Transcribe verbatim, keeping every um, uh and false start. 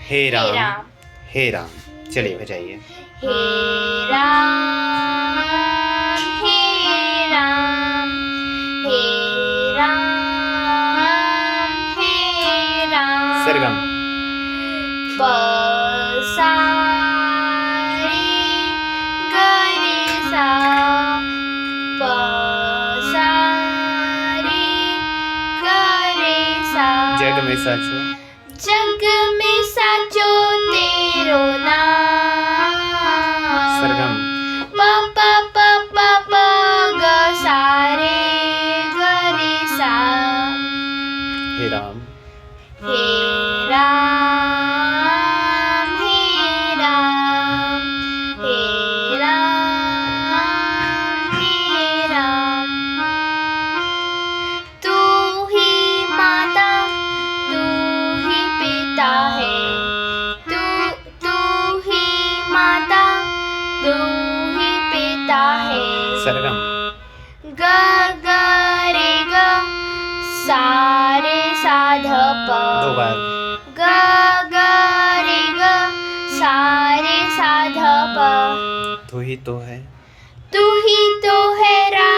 हे राम, राम। हे राम। चलिए बजाइए। हे राम, हे राम, हे राम, हे राम। सरगम। प सा रे ग रे सा, प सा रे ग रे सा। जग में साचो। जग में साचो तेरो नाम। सरगम। प प प प प ग सा रे ग रे सा। हे राम। हे राम, हे राम, हे राम, हे राम। तू ही माता, तू ही पिता है। तू, तू ही माता, तू ही पिता है। सरगम। ग ग रे ग सा रे सा ध प। दो बार। ग ग रे ग सा रे सा ध प। तू ही तो है। तू ही तो है राम।